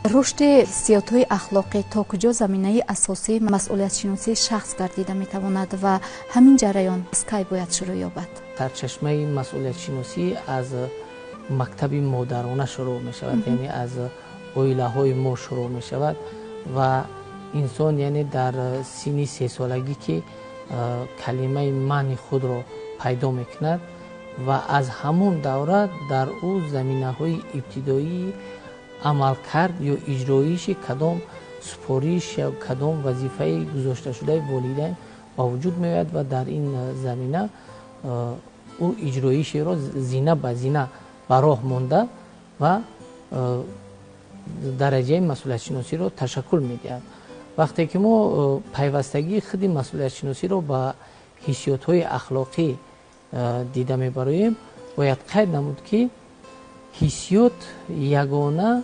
Рушди ҳиссиётҳои ахлоқӣ то куҷо заминаи асосии масъулиятшиносии шахс гардида метавонад ва ҳамин ҷараён аз кай бояд шурӯъ ёбад? Сарчашмаи масъулиятшиносӣ аз мактаби модарона шурӯъ мешавад, яъне аз оилаҳои мо шурӯъ мешавад ва инсон, яъне дар синни 3-солагӣ, ки калимаи мани худро пайдо мекунад ва аз ҳамон давра дар ӯ заминаҳои ибтидоии амалкард ё иҷроиши кадом супориш ё кадом вазифаи гузошташудаи волидайн ба вуҷуд меояд ва дар ин замина ӯ иҷроишеро зина ба зина ба роҳ монда ва дараҷаи масъулиятшиносиро ташаккул медиҳад. Вақте ки мо пайвастагии худи масъулиятшиносиро ба ҳиссиётҳои ахлоқӣ дида мебароем, бояд қайд намуд, ки ҳиссиёт ягона,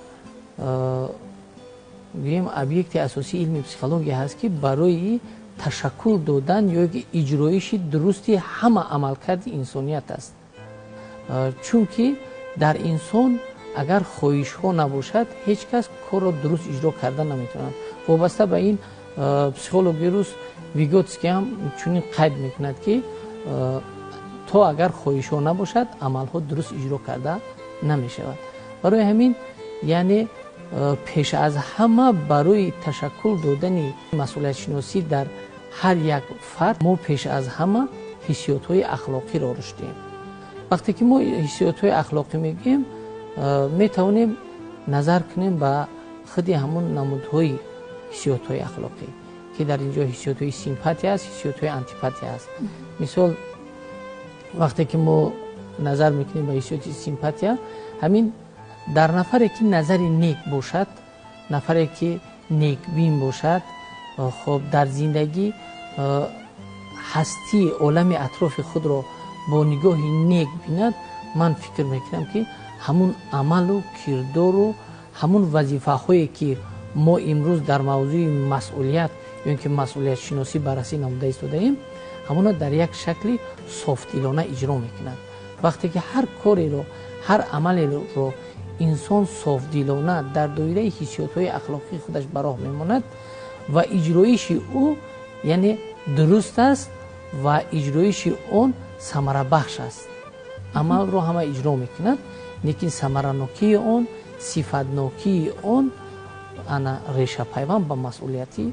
гӯем, объекти асосии илми психология ҳаст, ки барои ташаккул додан ё ки иҷроиши дурусти ҳама амалкарди инсоният аст, чунки дар инсон агар хоҳишҳо набошад, ҳеҷ кас корро дуруст иҷро карда наметавонад. Вобаста ба ин психологи рус Виготский ҳам чунин қайд мекунад, ки то агар хоҳишҳо набошад, амалҳо дуруст иҷро карда намешавад. Барои ҳамин, яъне пеш аз ҳама барои ташаккул додани масъулиятшиносӣ дар ҳар як фард мо пеш аз ҳама ҳиссиётҳои ахлоқиро рушд диҳем. Вақте ки мо ҳиссиётҳои ахлоқӣ мегӯем, метавонем назар кунем ба худи ҳамон намудҳои ҳиссиётҳои ахлоқӣ, ки дар ин ҷо ҳиссиётҳои симпатия аст, ҳиссиётҳои антипатия аст. Мисол, вақте ки мо назар мекунем ба ҳиссиёти симпатия, ҳамин дар нафаре ки назари нек бошад, нафаре ки некбин бошад, хоб, дар зиндагӣ ҳастии олами атрофи худро бо нигоҳи нек бинад, ман фикр мекунам, ки ҳамун амалу кирдору ҳамун вазифаҳое, ки мо имрӯз дар мавзӯи масъулият ё ин ки масъулиятшиносӣ баррасӣ намуда истодаем, ҳамона дар як шакли софдилона иҷро мекунад. Вақте ки ҳар кореро, ҳар амалеро инсон софдилона дар доираи ҳиссиётҳои ахлоқии худаш ба роҳ мемонад ва иҷроиши ӯ, яъне, дуруст аст ва иҷроиши он самарабахш аст, амалро ҳама иҷро мекунад, лекин самаранокии он, сифатнокии он ана решапайванд ба масъулияти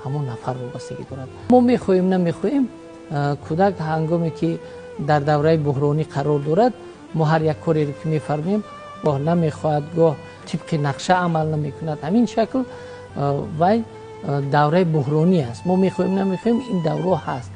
ҳамон нафар вобастагӣ дорад. Мо мехоҳем, намехоҳем, кӯдак ҳангоме ки дар давраи буҳронӣ қарор дорад, мо ҳар як кореро ки мефармем, гоҳ намехоҳад, гоҳ тибқи нақша амал намекунад. Ҳамин шакл вай давраи буҳронӣ аст. Мо мехоҳем, намехоҳем, ин давро ҳаст.